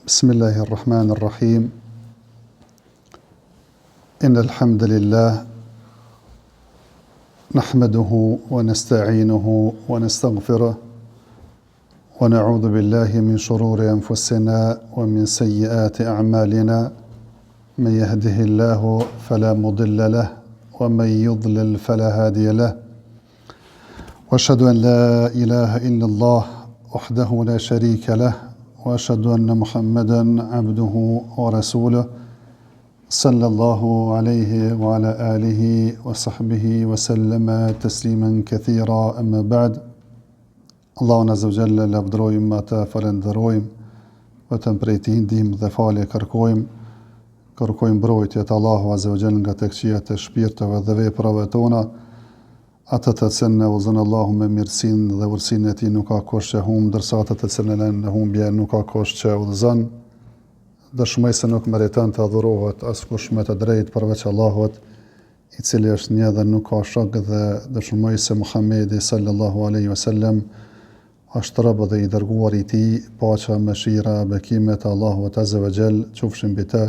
بسم الله الرحمن الرحيم إن الحمد لله نحمده ونستعينه ونستغفره ونعوذ بالله من شرور أنفسنا ومن سيئات أعمالنا من يهده الله فلا مضل له ومن يضلل فلا هادي له واشهد ان لا اله الا الله وحده لا شريك له واشهد ان محمدا عبده ورسوله صلى الله عليه وعلى اله وصحبه وسلم تسليما كثيرا اما بعد Allahun Azza wa Jalla lavdërojmë, atë falënderojmë, vetëm prej tij ndihmë dhe falje kërkojmë, kërkojmë mbrojtje te Allahu Azza wa Jalla nga të këqijat e shpirtave dhe veprave tona, atë të cilin e udhëzon Allahu me mirësinë dhe urtësinë e tij nuk ka kush që humb, ndërsa atë të cilin e lën në humbje nuk ka kush që e udhëzon. Dëshmoj se nuk meriton të adhurohet askush me të drejtë përveç Allahut, i cili është një dhe nuk ka shok dhe dëshmoj se Muhamedi sallallahu alaihi wasallam është rob dhe i dërguar i tij, paqja, mëshira, bekimet e Allahut azza wa jall qofshin mbi të,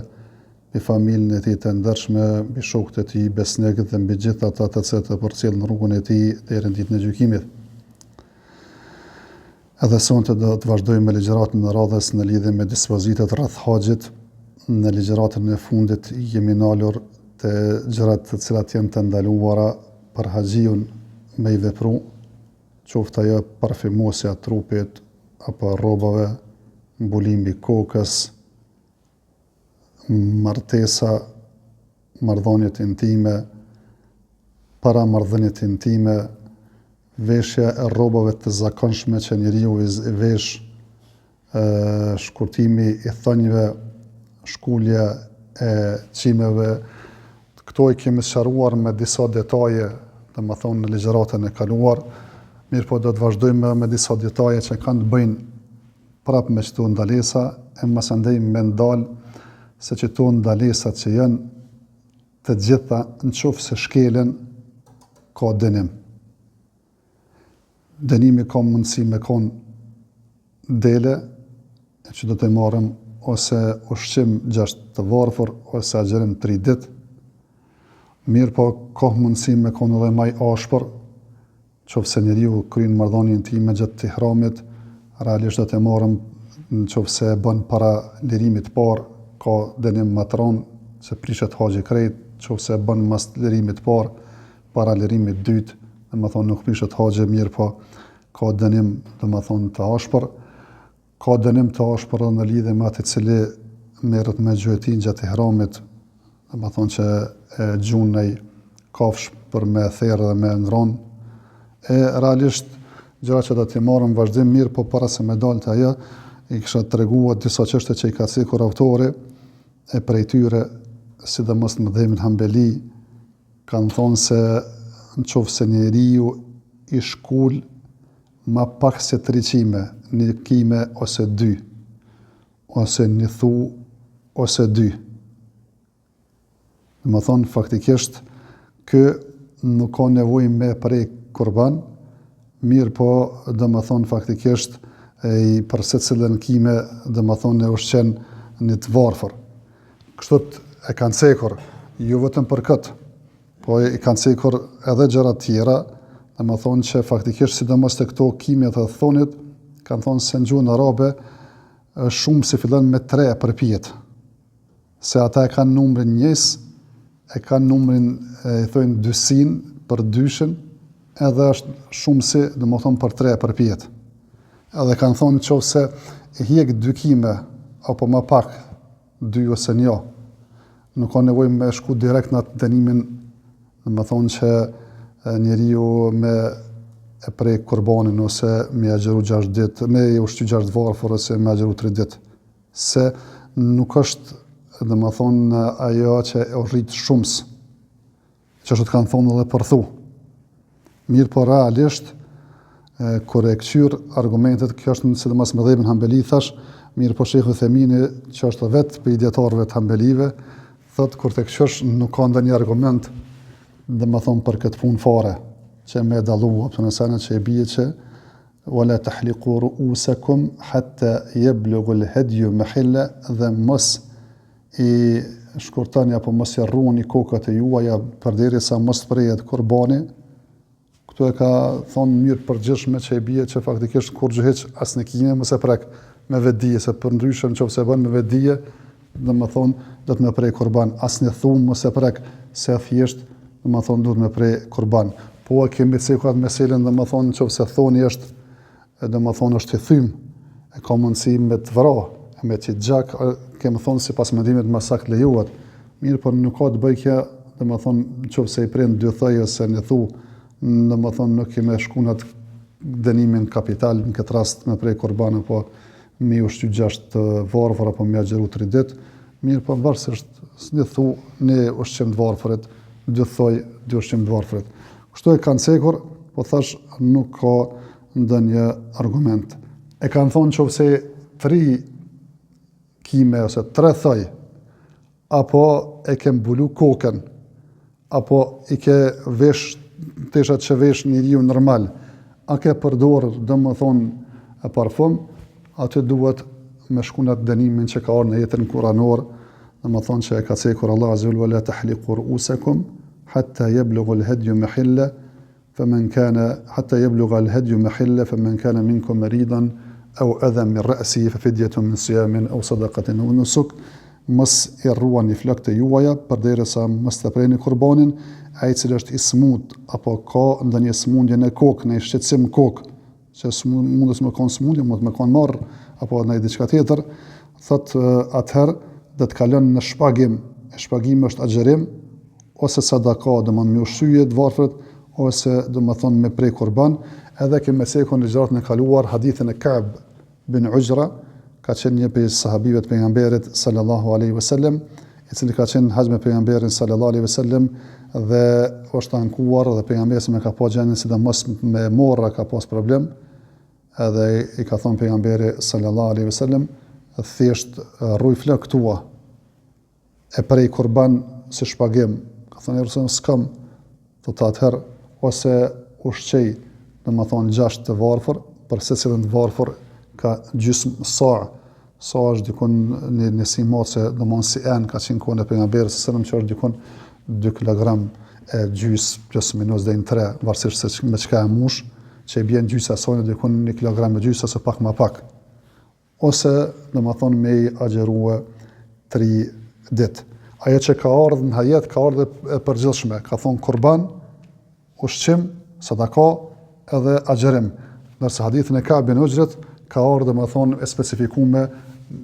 mbi familjen e tij të ndershme, mbi shokët e tij besnikë dhe mbi gjithë ata të cilët e përcjellin rrugën e tij deri në ditën e gjykimit. Edhe sonte do të vazhdojmë me ligjëratën e radhës në lidhje me dispozitat rreth haxhit. Në ligjëratën e fundit jemi nalur te gjërat të cilat janë të ndaluara për haxhiun me i vepru, qoftë ajo parfymosja e trupit apo rrobave, mbulimi i kokës, martesa, marrëdhëniet intime, para marrëdhëniet intime, veshja e rrobave të zakonshme që njeriu i vesh, shkurtimi i thonjve, shkulja e qimeve, këto i kemi sqaruar me disa detaje, domethënë në ligjëratën e kaluar, mirëpo do të vazhdojmë me disa detaje që kanë të bëjnë prapë me qëto ndalesa, e masandej me ndal se qëto ndalesat që janë të gjitha në qoftë se shkelen ka dënim. Dënimi ka mundësi me kon dele, e që do të marrim ose ushqim gjashtë të varfër, ose agjërim tri ditë, mirëpo ka mundësi me kon edhe ma i ashpër, Qoftë se njeriu kryen marrëdhënie intime gjatë ihramit, realisht do të marrim në qoftë se e bën para lirimit të parë, ka dënim më të rëndë, se prishet haxhi krejt, qoftë se e bën mas lirimit të parë, para lirimit të dytë, domethënë nuk prishet haxhi, mirëpo ka dënim, domethënë të ashpër. Ka dënim të ashpër edhe në lidhje me atë i cili merret me gjuetinë gjatë ihramit, domethënë që e gjun naj kafshë për me therë dhe me ngronë. E realisht gjëra që do t'i marrim në vazhdim mirëpo para se me dalë te ajo, i kisha treguar disa çështje që i ka cekur autori e prej tyre, sidomos në medhhebin Hanbeli, kanë thonë se në qoftë se njeriu i shkul ma pak se tri qime, një kime ose dy, ose një thu ose dy. Domethonë, faktikisht, ky nuk ka nevojë me pre kurban, mirëpo, domethonë, faktikisht, e i për secilën kime, domethonë, e ushqen një të varfër. Kështu e kanë cekur, jo vetëm për këtë, po i kanë cekur edhe gjëra të tjera, domethonë që faktikisht sidomos te këto kimet e thonit, kanë thonë se në gjuhën arabe shumësi fillon me tre e përpjetë, se ata e kanë numrin njës, e kanë numrin, e thojnë dysin për dyshin, edhe është shumësi, domethonë për tre e përpjetë. Edhe kanë thonë qoftë se i hjek dy kime, apo ma pak, dy ose një, nuk ka nevojë me shku direkt në atë dënimin, domethonë që njeriu me e pre kurbanin ose me agjëru 6 ditë, me i ushqy 6 varfër ose me agjëru 3 ditë. Se nuk është, domethonë, ajo që e rrit shumës, Qashtu të kanë thonë edhe për thu. Mirëpo realisht, kur e këqyr argumentet, kjo është në sidomos medhhebin Hanbeli, thash, mirëpo Shejh Uthejmini, që është vetë prej dijetarëve të Hanbelive, thot, kur të këqyrsh nuk ka ndonjë argument, domethonë për këtë punë fare, që me dallu, apo në sene që e bie që Wala tahliqu ru'usakum hatta yablugha al-hadyu mahilla dhe mos i shkurtoni apo mos i rruani kokat e juaja përderisa mos të prehet kurbani. Këtu e ka thonë në mënyrë të përgjithshme që i bie që faktikisht kurrgjë hiç asnjë kime mos e prek me vetëdije, se përndryshe në qoftë se e bën me vetëdije, domethënë do të me pre kurban, asnjë thu mos e prek, se thjesht domethënë duhet me pre kurban. Po e kemi cekur atë meselën, domethënë në qoftë se thoni është, domethënë është i thym, e ka mundësi me të vra, e me qitë gjak, kemi thonë sipas mendimit më saktë lejohet. Mirëpo nuk ka të bëjë kjo, domethënë në qoftë se i pren dy thoj ose një thu, domethënë nuk kemi shku në atë dënimin kapital, në këtë rast me pre kurban apo me i ushqy gjashtë të varfër apo me agjëru tri ditë, mirëpo varësisht një thu, një ushqim të varfërit, dy thoj, dy ushqim të varfërit. Kështu e kanë cekur, po thash nuk ka ndonjë argument. E kanë thonë qoftë se tri kime ose tre thoj, apo e ke mbulu kokën, apo i ke vesh teshat që vesh njeriu normal, a ke përdor, domethënë, parfum, aty duhet me shku në atë dënimin që ka ardhur në ajetin kuranor, domethënë që e ka cekur Allah azza wa la tahliqu ru'usakum hatta yablugha al-hadyu mahilla Femen kane hatta yablugha al-hadyu mahilla femen kane minkum maridan aw adhan min ra'sihi fa fidyatun min siyamin aw sadaqatin aw nusuk mos i rruani flokët e juaja përderisa mos të preni kurbanin, ai i cili është i smut apo ka ndonjë sëmundje në kokë, ndonjë shqetësim në kokë, që mundet me kon sëmundje, mund me kon marrë apo ndonjë diçka tjetër, thotë atëherë do të kalon në shpagim. E shpagimi është agjërim ose sadaka, domethënë me ushqy të varfrit, ose domethënë me pre kurban, edhe kemi cekur në ligjëratën e kaluar hadithin e Ka'b bin Uxhra, ka qenë një prej sahabive të pejgamberit sallallahu alaihi wasallam, i cili ka qenë në haxh me pejgamberin sallallahu alaihi wasallam dhe është ankuar dhe pejgamberi e ka pa gjendjen sidomos me morra ka pas problem, edhe i ka thonë pejgamberi sallallahu alaihi wasallam, thjesht rruj flokët tua, e prej kurban si shpagim, ka thënë ja Resulallah, s'kam, thotë atëherë, ose ushqej, domethonë gjashtë të varfër, për secilin të varfër ka gjysmë sa, sa është dikun një, një si matëse, domethonë si enë, ka qenë kohën e pejgamberit, se sënëm që është dikun 2 kg e gjysë, plus minus deri në 3, varësisht se me çka e mush, që i bjen gjysa e sajna dikun 1 kg e gjysë, ose pak ma pak. ose domethonë me i agjërue tri ditë. Ajo që ka ardhë në ajet, ka ardhë e përgjithshme, ka thonë kurban, ushqim, sadaka edhe agjërim. Ndërsa hadithin e Ka'b bin Uxhrit, ka ardhë domethonë e specifikume,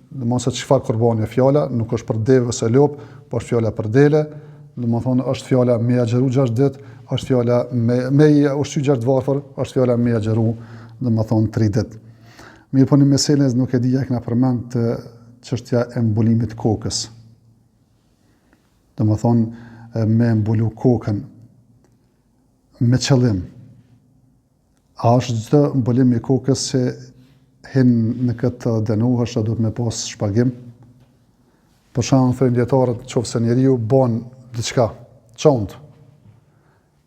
domethonë se çfarë kurbani e fjala, nuk është për deve ose lopë, po është fjala për dele, domethonë është fjala me agjëru 6 ditë, është fjala me, me i ushqy 6 varfër, është fjala me agjëru, domethonë 3 ditë. Mirëpo një mesele nuk e di a e kena përmend te çështja e mbulimit kokës. Domethonë me mbulu kokën me qëllim. A është çdo mbulim i kokës që hin në këtë dënohesh a duhet me pas shpagim? Për shembull, thonë dijetarët, qoftë se njeriu bon diçka, çont,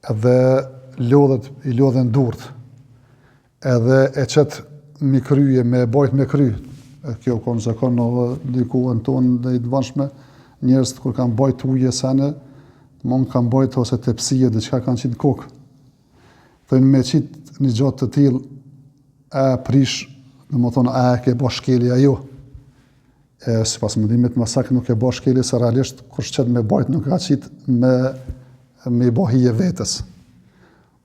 edhe lodhet, i lodhen durt, edhe e qet mi krye, me e bajt me kry, e kjo konë zakon edhe diku në tonë dhe i të vanshme, njerëzit kur kanë bajt ujë e sene, mon kanë bajt ose tepsie, diçka kanë qitë në kokë. Thonë me qitë një gja të tillë, e prish, domethonë, a e ke bo shkelje a jo. E sipas mendimit më saktë nuk e bo shkelje se realisht kur qet me bajt nuk ka qit me me i bo hije vetes.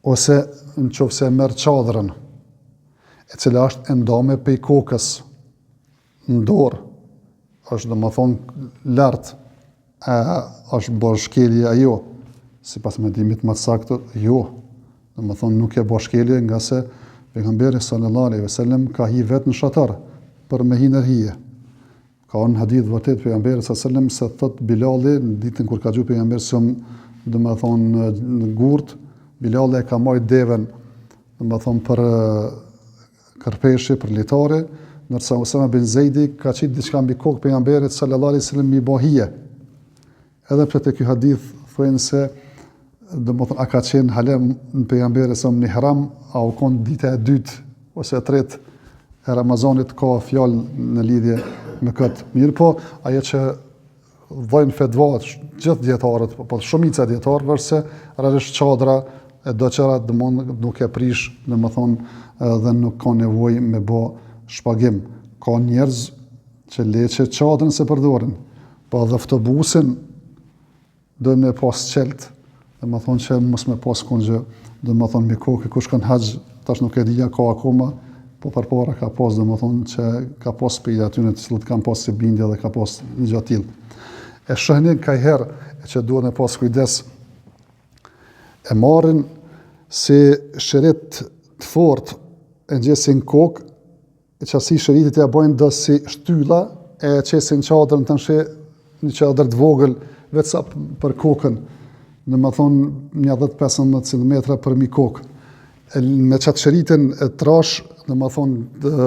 Ose në qoftë se e merr çadrën, e cila është e ndame pej kokës, në dorë, është domethonë lart, a është bo shkelje a jo, sipas mendimit më të saktë, jo, domethonë nuk e bo shkelje ngase pejgamberi sallallahu alaihi wasallam ka hi vetë në shatar për me hi nër hije. Ka ardhur në hadith vërtet pejgamberi sallallahu alaihi wasallam se thot Bilali në ditën kur ka gju pejgamberi sa domethonë në gurt, Bilali e ka majt deven, domethonë për kërpeshi për litare, ndërsa Usama bin Zejdi ka qitë diçka mbi kokë pejgamberit sallallahu alaihi wasallam mi bo hije. Edhe pse te ky hadith thonë se domethonë a ka qenë hala pejgamberi sa në ihram, a u kon dita e dytë. ose e tretë e Ramazanit ka fjalë në lidhje me këtë. Mirëpo, ajo që dhojnë fetvat, gjithë dijetarët, po, po shumica e dijetarëve është se realisht çadra e do tjera domethënë nuk e prish, domethënë edhe nuk ka nevojë me bo shpagim. Ka njerëz që le që çadrën s'e përdorin, po edhe autobusin dojnë me pas çelt, domethonë që mos me pas kurgjë, domethonë mi kokë, kush ka n'haxh, tash nuk e di a ka akoma, po përpara ka pas, domethonë që ka pas prej atyne të cilët kanë pas si bindje dhe ka pas një gjë tillë. E shohni kajherë, e që duhet me pas kujdes, e marrin si shirit të fort, e ngjesin n'kokë, E qasi shiritit ja bojnë do si shtylla e qesin çadrën të nëshe një çadër të vogël veç sa për kokën, domethonë një 10-15 cm përmi kokë. E me qatë shiritin e trash, domethonë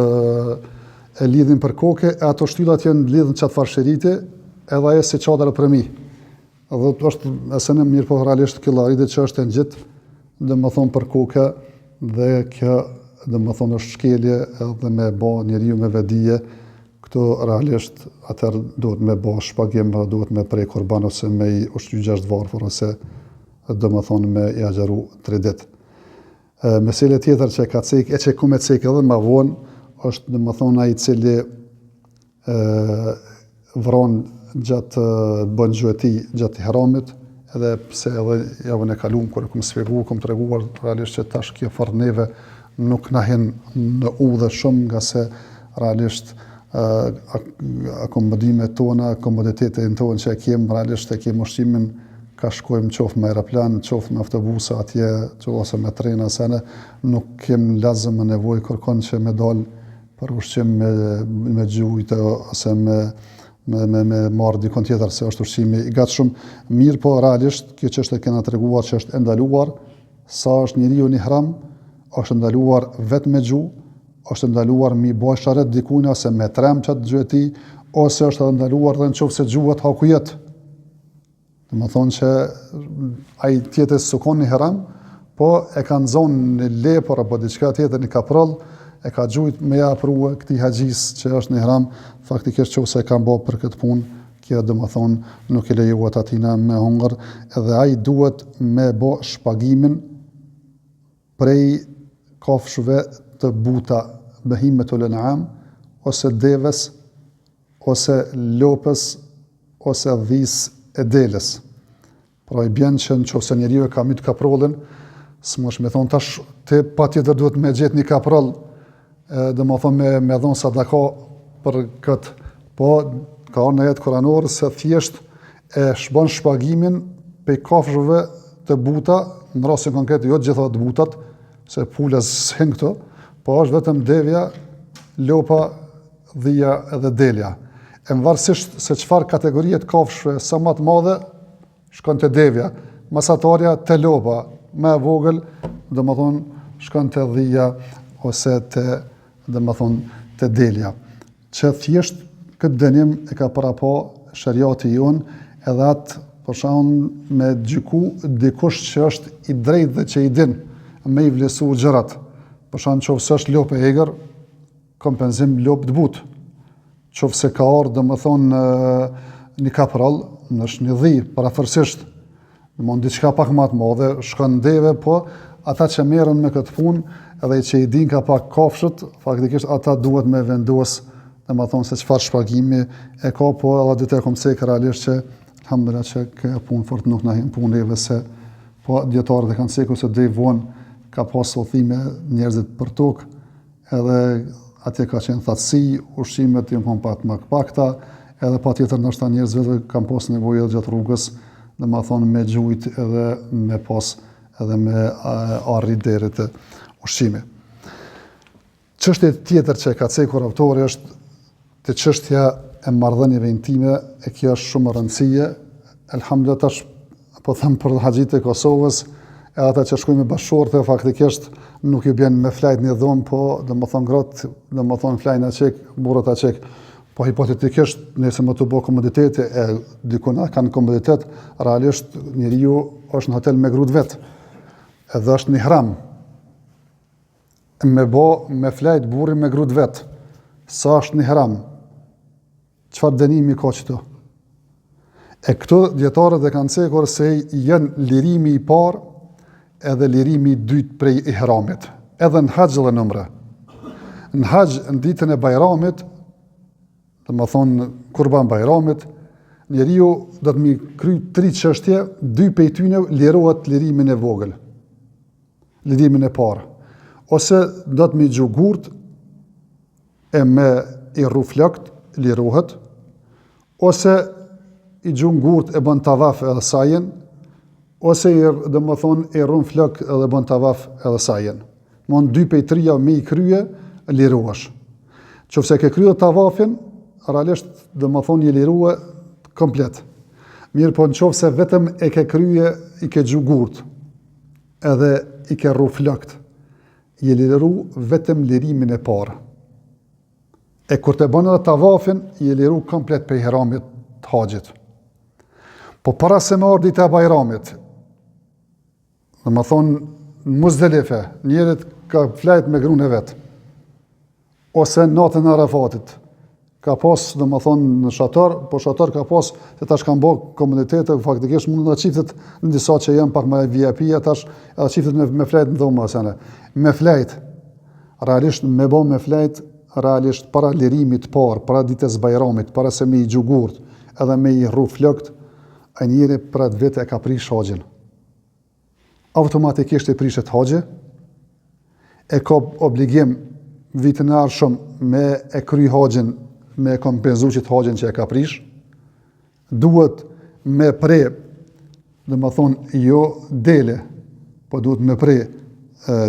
e lidhin për koke, e ato shtyllat janë lidhën qatë farë shiriti, edhe ajo si çadër përmi. Dhe është e sene mirëpo realisht kjo llogaritet që është e ngjit, domethonë për koke, dhe kjo, domethonë, është shkelje edhe me bo njeriu me vetëdije, këtu realisht atëherë duhet me bo shpagim dhe duhet me pre kurban ose me i ushqy gjashtë varfër ose domethonë me i agjëru tre ditë. Mesele tjetër që ka cek, e që ku me cek edhe ma vonë, është domethonë ai i cili e vron gjatë bën gjueti gjatë ihramit, edhe pse edhe javën e kaluar kur e kom shpjegu, kom treguar realisht që tash kjo fort neve nuk na hin në udhë shumë ngase realisht akomodimet tona, komoditetin tonë që e kem, realisht e kem ushqimin ka shkojmë qoftë me aeroplan, qoftë me autobusa atje, qoftë ose me trena, sene, nuk kem lazëm me nevojë kërkon që me dalë për ushqim me, me gjujtë ose me, me, me, me marrë dikon tjetër se është ushqimi i gatshëm. Mirëpo, realisht, kjo çështje kena treguar që është e ndaluar, sa është njeriu në ihram, është e ndaluar vetë me gju, është e ndaluar mi bo isharet dikujna ose me trem qatë gjueti, ose është e ndaluar dhe në qoftë se gjuhet haku jot. Domethonë që ai tjetër s'u kon në ihram, po e ka nxonë një lepër apo diçka tjetër, një kaproll, e ka gjujt me ja prue këtij haxhisë që është në ihram, faktikisht qoftë se e kanë bo për këtë punë, kjo domethonë nuk i lejohet atina me hongër, edhe ai duhet me bo shpagimin prej kafshëve të buta, behimetul en'am, ose deves, ose lopës, ose dhisë e deles. Pra i bjen që në qoftë se njeriu e ka mytë kaprollin, s'munesh me thonë tash ti patjetër duhet me gjetë një kaproll, domethonë me, me dhonë sadaka për këtë. Po, ka ardhë në ajet kuranor se thjesht e shbon shpagimin prej kafshëve të buta, në rastin konkret jo gjitha të butat, se pula s'hin këto, po është vetëm devja, lopa dhia edhe delja. E varësisht se çfarë kategorie të kafshëve sa më të madhe shkon te devja, mesatarja te lopa, më e vogël, domethonë shkon te dhia ose te domethonë te delja. Që thjesht këtë dënim e ka parapa sheriati jonë edhe atë për shembull me gjyku dikush që është i drejtë dhe që i din me i vlerësu gjërat. Për shembull qoftë se është lopë e egër, kompenzim lopë të butë. Qoftë se ka ardhë, domethonë, një kaproll, është një dhi, përafërsisht, domethonë, diçka pak ma të madhe, shkon deve, po ata që merren me këtë punë, edhe që i din ka pak kafshët, faktikisht ata duhet me vendos, domethonë, se çfarë shpagimi e ka, po edhe ditë e kom cekë realisht që, alhamdulillah që kjo punë fort nuk na hin n'punë neve se, po dijetarët e kanë cekur se deri vonë ka pas udhëtime njerëzit për tokë, edhe atje ka qenë thatësi, ushqimet janë konë pak më pakta, edhe patjetër ndoshta njerëzve kanë pas nevojë edhe gjatë rrugës, domethonë me gjujt edhe me pas edhe me arrit deri te ushqimi. Çështje tjetër që e ka cekur autori është te çështja e marrëdhënieve intime, e kjo është shumë rëndësie. Elhamdulillah tash po them për haxhitë e Kosovës, e ata që shkojnë me bashkëshorte faktikisht nuk ju bjen me flajt një dhomë, po domethonë gratë, domethonë flajnë açik, burrat açik. Po hipotetikisht, nëse më të bo komoditete, e dikun kanë komoditet, realisht njeriu është në hotel me gru t'vet, edhe është në ihram. Me bo, me flejt burri me gru t'vet, sa është në ihram, çfarë dënimi ka qëtu? E këtu dijetarët e kanë cekur se janë lirimi i parë edhe lirimi i dytë prej ihramit, edhe në haxh edhe në umre. Në haxh në ditën e Bajramit, domethonë Kurban Bajramit, njeriu do të mi kry tri çështje, dy pej tyne lirohet lirimin e vogël. Lirimin e parë. Ose do të mi gju gurt e me i rru flokt, lirohet, ose i gjun gurt e bën tavaf edhe sajin, ose i, domethonë, i rrun flok edhe bën tavaf edhe sajin. Mon dy pej trija me i krye, lirohesh. Qofse ke krye tavafin, realisht, domethonë, je lirue komplet. Mirëpo në qofse vetëm e ke krye, i ke gju gurt, edhe i ke rru flokt, je liru vetëm lirimin e parë. E kur të bën edhe tavafin, je liru komplet prej ihramit të haxhit. Po para se me ardhë dita e Bajramit, domethonë, në Muzdelife, njeri ka flajt me grun e vet, ose natën e Arafatit, ka pas, domethonë, në shator, po shator ka pas, se tash kanë bo komunitete, faktikisht mund edhe çiftet në disa që janë pak më VIP, e tash edhe çiftet me, me flejt në dhoma, sene. Me flejt, realisht me bo me flejt, realisht para lirimit parë, para ditës Bajramit, para se me i gju gurt, edhe me i rru flokt, ai njeri për atë vit e ka prish haxhin. Automatikisht i prishet haxhi, e ka obligim vitin e ardhshëm me e kry haxhin, me e kompenzu qit haxhin që e ka prish, duhet me pre, domethonë, jo dele, po duhet me pre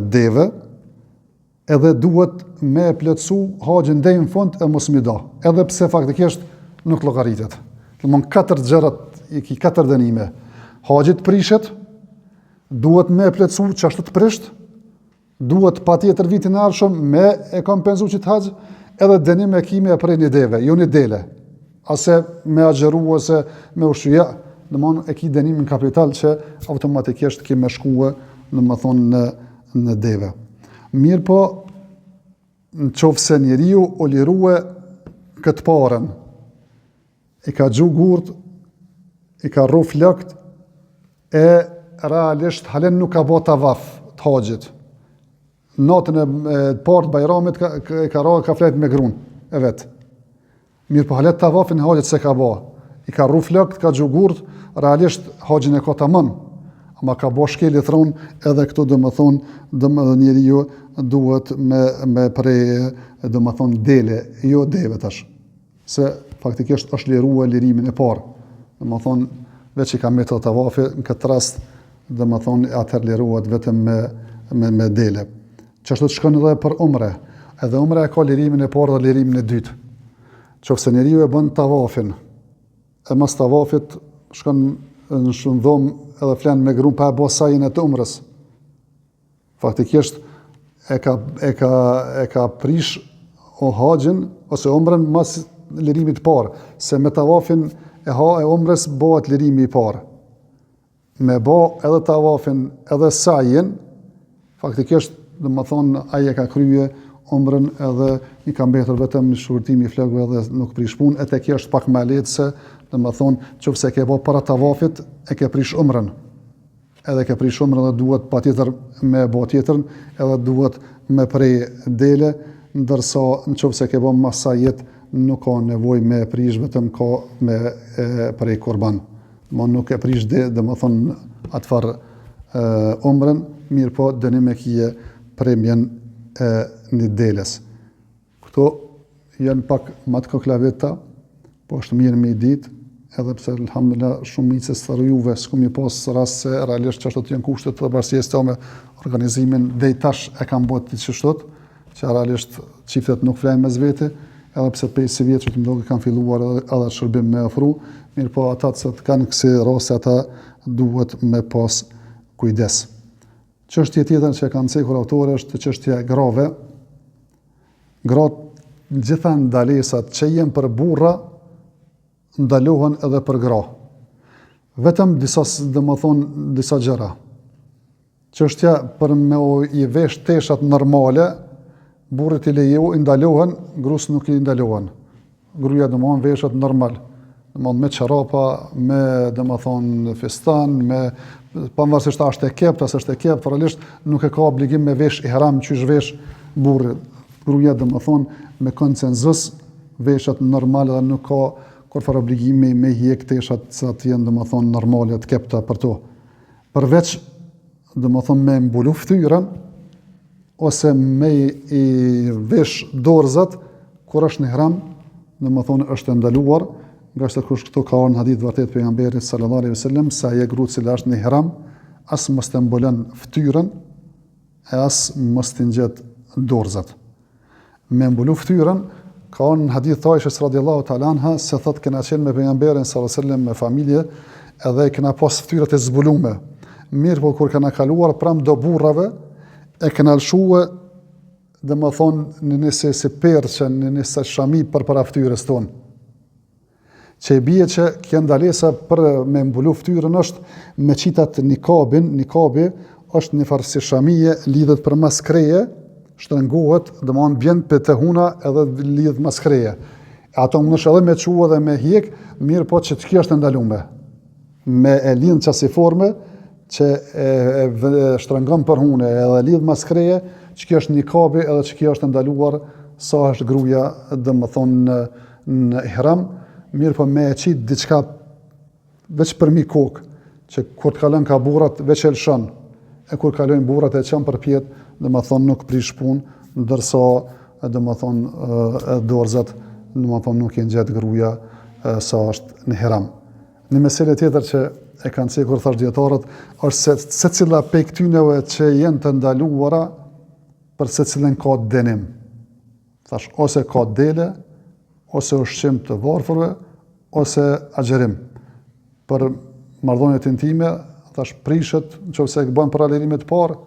deve, edhe duhet me e plotësu haxhin deri në fund e mos mi da, edhe pse faktikisht nuk llogaritet. Domthon katër gjërat, i ki katër dënime. Haxhi të prishet, duhet me e plotësu qashtu të prisht, duhet patjetër vitin e ardhshëm me e kompenzu qit haxh, edhe dënim e ki me e pre një deve, jo një dele. Ose me agjëru ose me ushqy, ja, domthon e ki dënimin kapital që automatikisht ki me shkue, domethonë në në deve. Mirëpo, në qoftë se njeriu u lirue këtë parën, i ka gju gurt, i ka rru flokt, e realisht halen nuk ka bo tavaf të haxhit. Natën e, e parë të Bajramit ka, ka, ka ra, ka flejt me grun e vet. Mirëpo hala tavafin e haxhit s'e ka bo. I ka rru flokt, ka gju gurt, realisht haxhin e ka tamam. Ama ka bo shkelje të ronë, edhe këtu domethonë, domethonë njeriu duhet me, me pre, domethonë, dele, jo deve tash. Se faktikisht është lirua lirimin e parë. Domethonë, veç i ka metë tavafi, në këtë rast, domethonë, atëherë lirohet vetëm me, me, me dele. Qashtu të shkon edhe për umre. Edhe umre e ka lirimin e parë dhe lirimin e dytë. Qoftë se njeriu e bën tavafin, e mas tavafit shkon në shumë dhomë edhe flen me grun pa e bo sajin e të umrës. Faktikisht e ka, e ka, e ka prish o haxhin ose umrën mas lirimit të parë, se me tavafin e ha e umrës bëhet lirimi i parë. me bo edhe tavafin edhe sajin, faktikisht, domethonë, ai e ka krye umrën edhe i ka mbetur vetëm shkurtimi i flokëve edhe nuk prish punë, e te kjo është pak më e lehtë se, domethonë, qoftë se ke bo para tavafit, e ke prish umrën. Edhe ke prish umrën dhe duhet patjetër me bo tjetrën, edhe duhet me pre dele, ndërsa në qoftë se ke bo mas sajit, nuk ka nevojë me prish, vetëm ka me e, pre kurban. Mo nuk e prish de, domethonë, atë farë umrën, mirëpo dënim e kije premjen e një deles. Këto janë pak ma të koklavita, po është mirë me i ditë, edhe pse alhamdulillah shumicës së juve s'kum me pas rast se realisht qashtu janë kushtet të bashkësisë tonë organizimin deri tash e kam bo të qështu që realisht çiftet nuk flejnë mes vete, edhe pse prej sivjet që të më kanë filluar edhe, edhe shërbim me ofru, mirëpo ata që të kanë kësi raste ata duhet me pas kujdes. Çështje tjetër që kanë cekur autorë është çështja e grave. Gratë gjitha ndalesat që janë për burra ndalohen edhe për gra. Vetëm disa, domethonë, disa gjëra. Çështja për me u i vesh teshat normale, burrit i lejo, i ndalohen, grus nuk i ndalohen. Gruja domethonë veshet normal, domethonë me çorapa, me domethonë fistan, me pavarësisht a është e kept, a s'është e kept, realisht nuk e ka obligim me vesh ihram qysh vesh burri. Gruja domethonë me konsenzus veshet normal dhe nuk ka kurrfarë obligimi me hjek teshat sa të jenë domethonë normale të kepta për to. Përveç domethonë me mbulu fytyrën ose me i vesh dorëzat kur është në ihram, domethonë është e ndaluar, ngase kush këto ka ardhur në hadith vërtet pejgamberit sallallahu alaihi wasallam se ajo grua e cila është në ihram, as mos të mbulon fytyrën e as mos të ngjet dorëzat. Me mbulu fytyrën, ka ardhur në hadith të Aishës radiallahu ta'ala anha se thot kena qenë me pejgamberin sallallahu alaihi wasallam me familje edhe kena pas fytyrat e zbulume. Mirëpo kur kena kaluar pranë do burrave e kena lëshue domethonë një si si perçe, një një si shami përpara fytyrës tonë. Që i bie që kjo ndalesa për me mbulu fytyrën është me qit at nikabin, nikabi është një farë si shamije, lidhet përmas kreje, shtrëngohet, domethonë bjen pe te huna edhe lidhet mas kreje. E ato mundesh edhe me çu edhe me hjek, mirëpo që kjo është e ndalume. Me e lidh në qasi forme, që e, e, e shtrëngon për hune edhe lidh mas kreje, që kjo është nikabi edhe që kjo është e ndaluar sa është gruja, domethonë, në, në ihram, mirëpo me e qitë diçka veç përmi kokë, që kur të kalon ka burrat, veç e lëshon, e kur kalojnë burrat e çon përpjetë, domethonë nuk prish punë, ndërsa, domethonë, dorëzat, domethonë nuk i ngjet gruja sa është në ihram. Një mesele tjetër që e kanë cekur thash dijetarët, është se secila pej këtyneve që janë të ndaluara, për secilën ka dënim. Thash, ose ka dele, ose ushqim të varfërve, ose agjërim. Për marrëdhëniet intime, thash, prishet, në qoftë se e bën para lirimit të parë,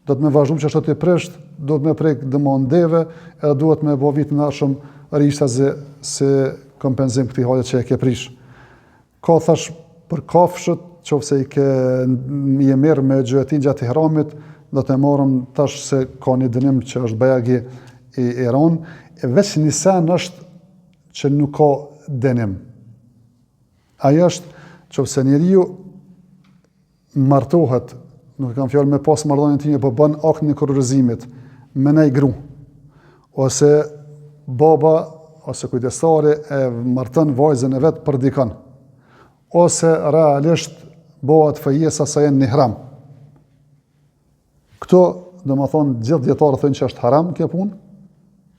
do të me vazhdu që është të prisht, do të me prek domon deve, edhe duhet me bo vitin e ardhshëm rishtazi si kompenzim këtij haxhi që e ke prish. Ka thash për kafshët, qoftë se i ke je marrë me gjueti gjatë ihramit, do të marrëm tash se ka një dënim që është bajagi i, i ronë, e veç një sen është që nuk ka dënim. Ajo është, qoftë se njeriu martohet, nuk e kam fjalën me pas marrëdhënie intime, po bën aktin e kurorëzimit me naj gru, ose baba ose kujdestari e marton vajzën e vet për dikon, ose realisht bëhet fejesa sa janë në ihram. Këto, domethonë, gjithë dijetarët thonë që është haram kjo punë,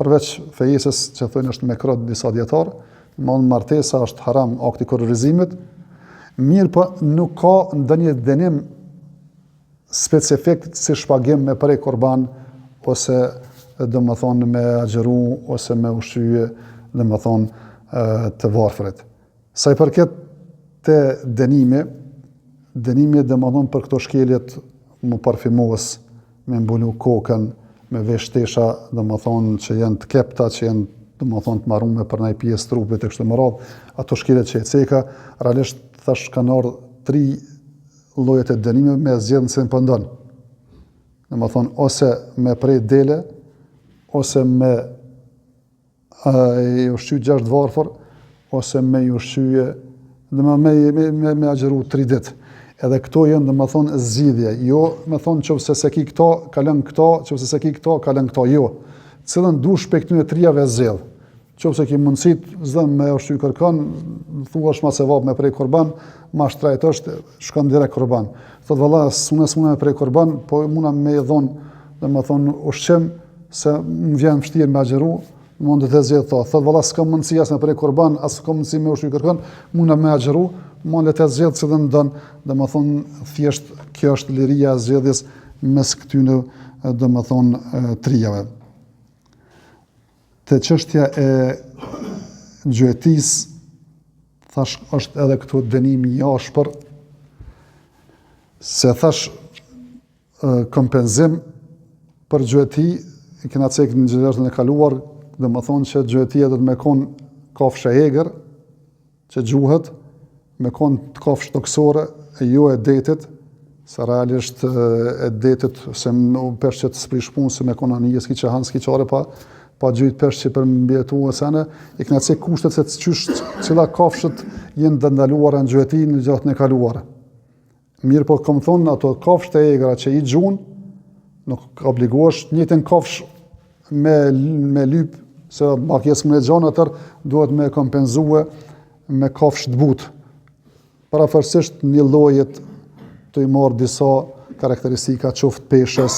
përveç fejesës që thonë është mekruh disa dijetarë, domethonë martesa është haram akti i kurorëzimit, mirëpo nuk ka ndonjë dënim specifik si shpagim me pre kurban, ose domethonë me agjëru, ose me ushqye, domethonë të varfrit. Sa i përket te dënimi, dënimi domethonë për këto shkeljet m'u parfymos, me mbulu kokën, me vesh tesha, domethonë që janë të kepta, që janë domethonë të marume për naj pjesë trupit e kështu me radhë, ato shkeljet që e ceka, realisht thash kanë ardhë tri llojet e dënimeve me zgjedhë në cilën po don. Domethonë, ose me prej dele, ose me i ushqy gjashtë varfër, ose me i ushqy, dhe me, me, me, me agjëru tri ditë. Edhe këto janë, domethonë, zgjidhje. Jo, me thonë, qoftë se s'e ki këto, kalon këto, qoftë se s'e ki këto, kalon këto. Jo. Cilën dush prej këtyne trijave zgjedh. Qoftë se ki mundësit, s'don me ushqy kërkon, thua është ma sevap me prej kurban, ma shtrejt është, shkon direkt kurban. Thot valla, s'muna s'muna me prej kurban, po muna me i dhonë, domethonë, ushqim, se më vjen vështirë me agjëru, mund të zgjedh to. Thot valla s'kam mundësi as me prej kurban, as s'kam mundësi me ushqy kërkon, mund me agjëru, mund të zgjedh cilën don, domethonë thjesht kjo është liria e zgjedhjes mes këtyre domethonë trijave. Te çështja e gjuetisë thash është edhe këtu dënimi i ashpër se thash kompenzim për gjueti, e kena cek në ligjëratën e kaluar, domethonë që gjuetia do të me konë kafshë e egër, që gjuhet, me konë kafshë tokësore, e jo e detit, se realisht e detit, se në peshqet s'prish punë, se me kon anije, s'ki çka han, s'ki çare pa, pa gjujt peshq për mbijetu e sene, i kena cek kushtet se qysh cila kafshët jenë të ndaluara në gjueti në ligjëratën e kaluar. Mirëpo, kom thonë, ato kafshët e egra që i gjun, nuk obligohesh njëjtën kafshë me, me lyp, se ma kjesë me gjonë atër, duhet me kompenzue me kafshë të butë. Përafërsisht një llojit tu i marrë disa karakteristika qoftë peshës,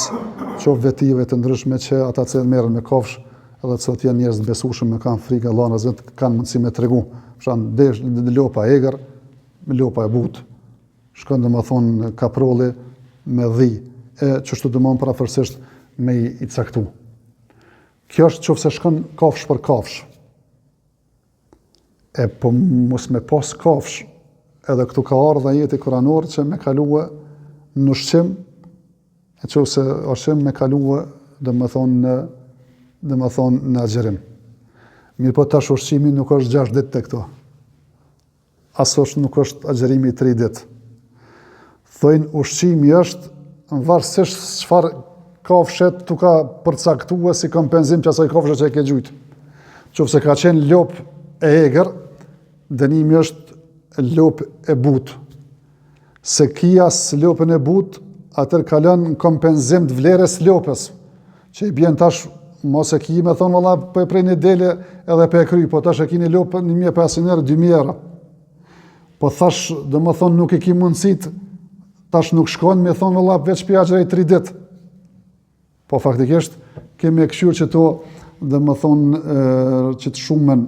qoftë vetive të ndryshme që ata që merren me kafshë edhe që të janë njerëz të besueshëm e kanë frikë Allahun azze kanë mundësi me tregu. Për shembull, lopa e egër, lopa e butë. Shkon domethonë kaprolli me dhi, e qështu domethonë përafërsisht me i, i caktu. Kjo është qoftë se shkon kafshë për kafshë. E po mos me pas kafshë, edhe këtu ka ardhë ajeti kuranor që me kalue në ushqim, e qoftë se ushqim me kalue, domethonë në, domethonë në agjërim. Mirëpo tash ushqimi nuk është 6 ditë te këto. As është nuk është agjërimi 3 ditë. Thojnë ushqimi është varësisht çfarë kafshe t'u ka përcaktue si kompenzim të asaj kafshe që e ke gjujtë. Qoftë se ka qenë lopë e egër, dënimi është lopë e butë. S'e ki as lopën e butë, atër kalon në kompenzim të vlerës lopës, që i bjen tash, mos e ki me thonë, valla, po e prej një dele edhe po e kry, po tash e ki një lopë 1500 euro, 2000 euro. Po thash, domethonë, nuk e ki mundësit, tash nuk shkon me thonë, valla, veç po i agjëroj 3 ditë. Po faktikisht, kemi e kqyrë qëto, domethonë, qëtë shumën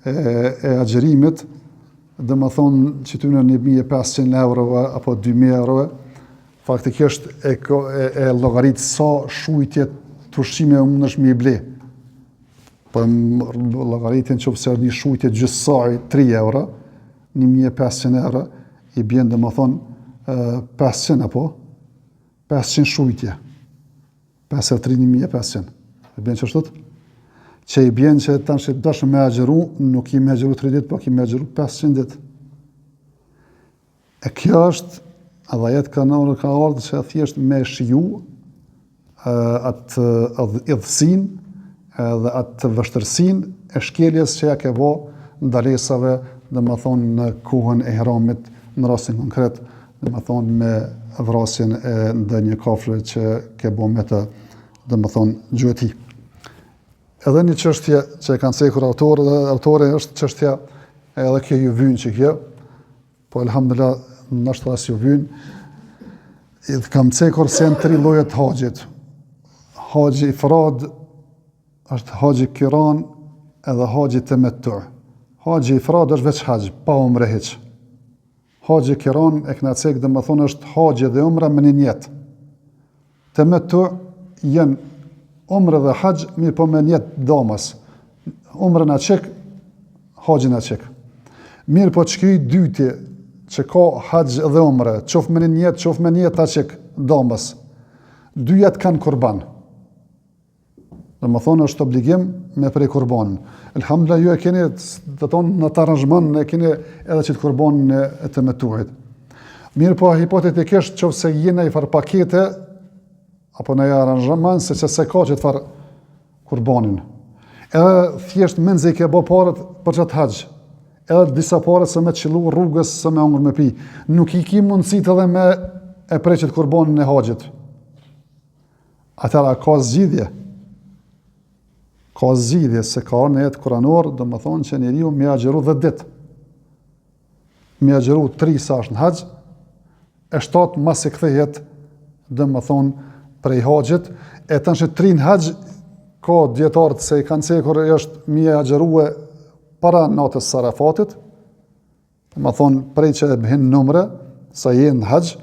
e, e agjërimit, domethonë, qëtyne 1500 euro apo 2000 euro, faktikisht e, e, e llogarit sa shujtje të ushqimeve mundesh me i ble. Po llogaritin qoftë se një shujtje gjysë sa'i 3 euro, 1500 euro, i bjen domethonë 500 apo, 500 shujtje. 5 herë 3, 1500. I bjen qështu? Që i bjen që tash dosh me agjëru, nuk ki me agjëru 3 ditë, po ki me agjëru 500 ditë. E kjo është, edhe ajet ka në ka ardhë që thjesht me shiju atë idhësinë edhe atë vështirësinë e shkeljes që ja ke bo ndalesave, domethonë në kohën e ihramit, në rastin konkret, domethonë me vrasjen e ndonjë kafshe që ke bo me të, domethonë gjueti. Edhe një çështje që e kanë cekur autorë dhe autori është çështja edhe kjo ju vyn që kjo, po elhamdulillah ndoshta as ju vyn. I kam cekur se janë tri lloje të haxhit. Haxhi ifrad është haxhi kiran edhe haxhi temettu. Haxhi ifrad është veç haxh, pa umre hiç. Haxhi kiran e kena cek domethonë është haxhi dhe umre me një nijet. Temettu janë umre dhe haxh, mirëpo me nijet damas. Umren e qik, haxhin e qik. Mirëpo qiky i dyti që ka haxh dhe umre, qoftë me një nijet, qoftë me nijet ta qik damas. Dyjat kanë kurban. Domethonë është obligim me pre kurbanin. Elhamdulillah, ju e keni, do thonë, në të aranzhman, e keni edhe qëtë kurbanin e temetuit. Mirëpo, hipotetikisht, qoftë se je në i farë pakete, apo në i aranzhman, se që se ka qëtë farë kurbanin. Edhe thjesht mezi i ke bo paret për qëtë haxh, edhe disa paret se me qëllu rrugës se me hongër me pi. Nuk i ki mundësit edhe me e pre qëtë kurbanin e haxhit. Atëherë a ka zgjidhje? Ka zgjidhje se ka ardhë ajet kuranor, domethonë që njeriu me agjëru 10 ditë. Me agjëru 3 sa është në haxh, e 7 masi kthehet, domethonë prej haxhit, e tash 3 në haxh ka dijetarët se i kanë cekur është me agjërue para natës së Arafatit, Domethonë, prej që e hin n'umre, sa je në haxh,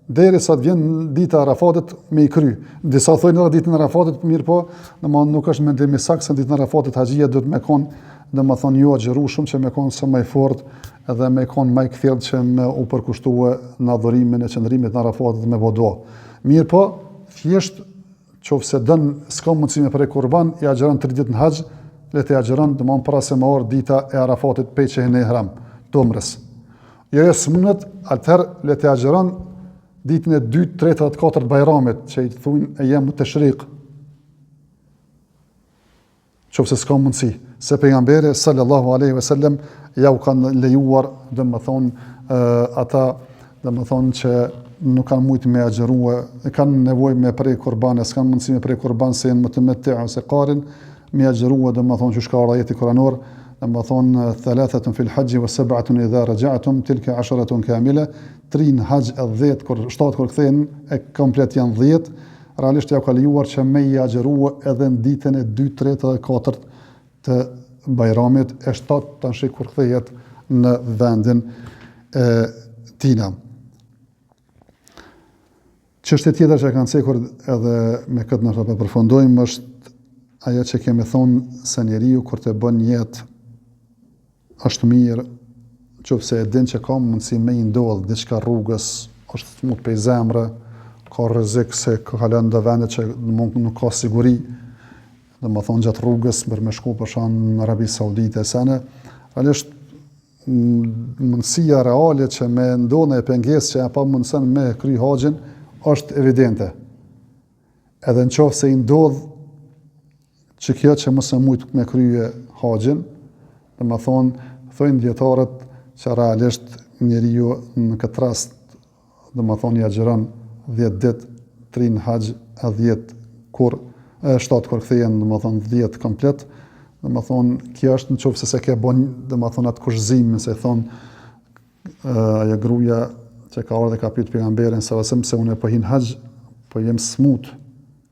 deri sa të vjen dita e Arafatit me i kry. Disa thojnë edhe ditën e Arafatit, mirëpo, domethonë, nuk është mendim i saktë, se ditën e Arafatit haxhia duhet me konë, domethonë, jo agjërushëm, që me konë sa më i fort, edhe me konë më i kthjellët që me u përkushtue në adhurimin e qëndrimit në Arafatit dhe me bo dua. Mirëpo, thjesht Qoftë se don s'ka mundësi me pre kurban, i agjëron 3 ditë në haxh, le të agjëron domthon para se me ardh dita e Arafatit prej që hin në ihram të umrës. Jo, jo s'mundet, atëherë le të agjëron. ditën e dytë, tretë dhe të katërt Bajramit, që i thonë ejamu teshrik. Qoftë se s'ka mundësi, se pejgamberi sallallahu alaihi wasallam ja u kanë lejuar, domethënë ata, domethënë që nuk kanë mujtë me agjërue, e kanë nevojë me pre kurban, e s'kanë mundësi me pre kurban se janë mutemetti ose karin, me agjërue, domethënë qysh ka ardhë ajeti kuranor, domethënë thalathatun fil haxhi wa sab'atun idha raja'tum tilka asharatun kamila, tri në haxh e 10 kur 7 kur kthehen e komplet janë 10, Realisht ja u ka lejuar që me i agjërua edhe në ditën e dytë, tretë dhe katërt të Bajramit, e shtatë tashi kur kthehet në vendin e tina. Çështje tjetër që kanë cekur edhe me këtë ndoshta po përfundojmë është ajo që kemi thonë se njeriu kur të bën nijet Është mirë, qoftë se e din që ka mundësi me i ndodh diçka rrugës, është smut prej zemre, ka rrezik se ka kalon do vende që mund nuk ka siguri, domethonë gjatë rrugës për me shku për shembull në Arabi Saudite e sene, realisht mundësia reale që me ndodh një pengesë që e pamundëson me kry haxhin është evidente. Edhe në qoftë se i ndodh që kjo që mos e mujt me krye haxhin, domethonë, thojnë dijetarët që realisht njeriu në këtë rast, domethonë, i agjëron 10 ditë, 3 në haxh, e 10 kur, e 7 kur kthehen, domethonë, 10 komplet, domethonë, kjo është në qoftë se s'e ke bon, domethonë, atë kushtëzimin, se thonë, ajo gruja që ka ardhë ka pyet pejgamberin sallallahu alajhi wasallam se unë po hi në haxh, po jem smut.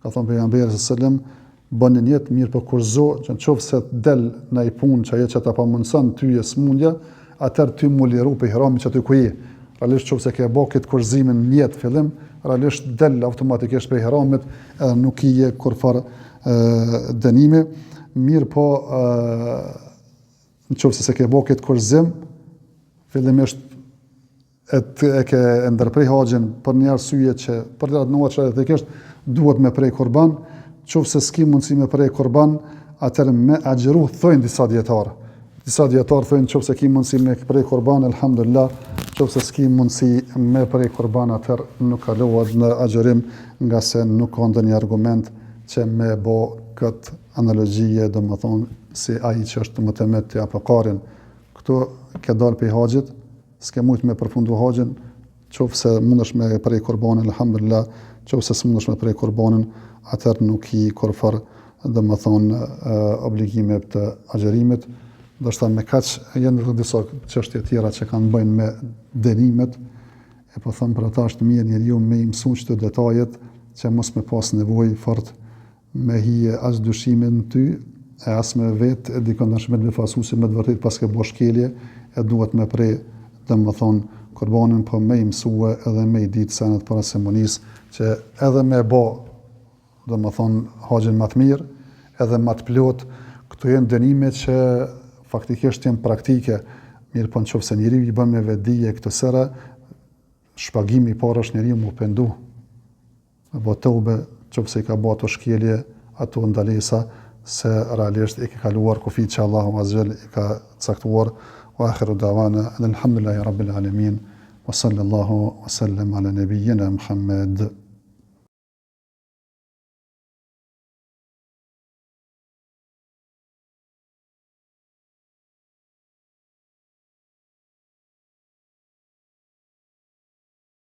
Ka thonë pejgamberi sallallahu alajhi wasallam, bën nijet mirëpo kushtëzo që në qoftë se del naj punë që ajo që ta pamundëson ty e smundja, atëherë ty m'u liru prej ihramit që aty ku je. Realisht qoftë se ke bë këtë kushtëzimin në nijet fillim, realisht del automatikisht prej ihramit edhe nuk i je kurrfarë dënimi. Mirëpo Në qoftë se s'e ke bo këtë kushtëzim, fillimisht e, të, e ke e ndërprej haxhin për një arsye që për të atë që etikisht duhet me prej kurban, qoftë se s'ki mundësi me prej kurban, atëherë me agjëru thojnë disa dijetarë. Disa dijetarë thojnë qoftë se ki mundësi me prej kurban, elhamdulillah, qoftë se s'ki mundësi me prej kurban, atëherë nuk kalohet në agjërim, ngase nuk ka ndonjë argument që me bo këtë analogjie, domethonë, si ai që është mutemeti apo karin. Këtu ke dalë prej haxhit, s'ke mujt me përfundu haxhin, qoftë se mundesh me prej kurbanin, alhamdulillah, qoftë se s'mundesh me prej kurbanin, atëherë nuk ki kurrfarë, domethonë, obligime të agjërimit. Ndoshta me kaq janë edhe disa çështje tjera që kanë bëjnë me dënimet, e po them për ata është mirë njeriu me i mësu qëto detajet, që mos me pas nevojë fort me hije as dyshime në ty e as me vet e dikon tash me të befasu se me të vërtetë paske bo shkelje e duhet me pre domethonë kurbanin po me i mësue edhe me i ditë senet para se m'u nis që edhe me bo domethonë haxhin ma të mirë edhe ma të plotë këto janë dënime që faktikisht janë praktike mirëpo në qoftë se njeriu i bën me vetëdije këto sene shpagimi i parë është njeriu m'u pendu Me bo teube, qoftë se i ka bo ato shkelje, ato ndalesa, se realisht i ke kaluar kufijtë që Allahu Azze ue Xhel i ka caktuar, wa akhiru da'wana anil hamdulillahi rabbil alamin, wa sallallahu wa sallam ala nabiyyina Muhammed.